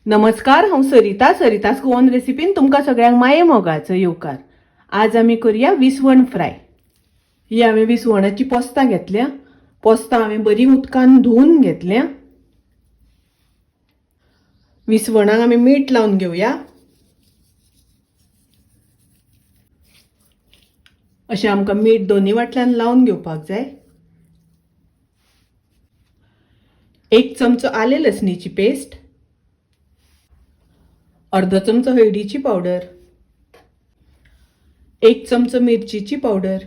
नमस्कार, हांव सरिता. सरितास गोवन रेसिपीन तुमकां सगळ्यांक माये मोगाचो येवकार. आज आमी करूया विसवण फ्राय. ही हांवें विसवणाची पोस्तां घेतल्या. पोस्तां हांवें बरी उदकान धुवन घेतल्या. विसवणाक आमी मीठ लावन घेवया. अशें आमकां मीठ दोनी वाटल्यान लावन घेवपाक जाय. 1 चमचो आले लसणीची पेस्ट, अर्दो चमचो हळदीची पावडर, 1 चमचो मिरचीची पावडर,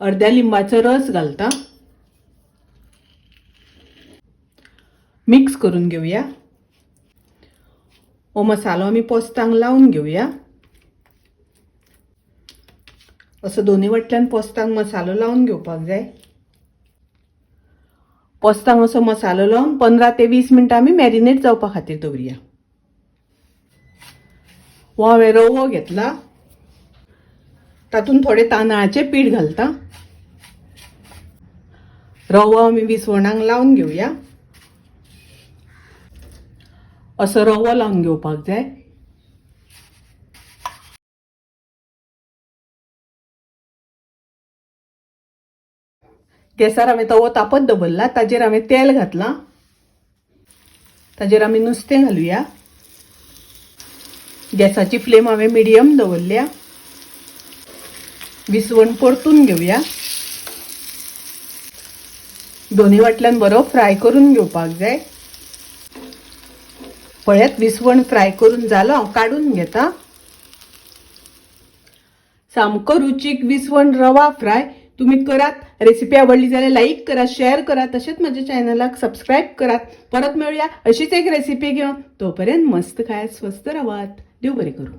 अर्द्या लिंबाचो रस घालता. मिक्स करून घेवया. हो मसालो आमी पोस्तांक लावन घेवया. असो दोनी वाटल्यान पोस्तांक मसालो लावन घेवपाक जाय. पोस्तांक असो मसालो लावन 15 ते 20 मिनटां आमी मॅरिनेट जावपा खातीर दवरुया. हो हांवें रवो घेतला, तातूंत थोडें तांदळाचें पीठ घालता. रवो आमी विसवणाक लावन घेवया. असो रवो लावन घेवपाक जाय. गॅसार हांवें तवो तापत दवरला, ताजेर हांवें तेल घातलां. ताजेर आमी नुस्तें घालुया. गॅसाची फ्लेम हांवें मिडियम दवरल्या. विसवण परतून घेवया. दोनी वाटल्यान बरो फ्राय करून घेवपाक जाय. पळयात, विसवण फ्राय करून जालो, हांव काडून घेता. सामको रुचीक विसवण रवा फ्राय तुम्ही करात. रेसिपी आवडली जाल्यार लाईक करा, शेअर करा, तशेंच माझ्या चॅनलाक सबस्क्राईब करात. परत मेळूया अशीच एक रेसिपी घेवन. तोपर्यंत मस्त खायात, स्वस्थ रावात. देव बरें करूं.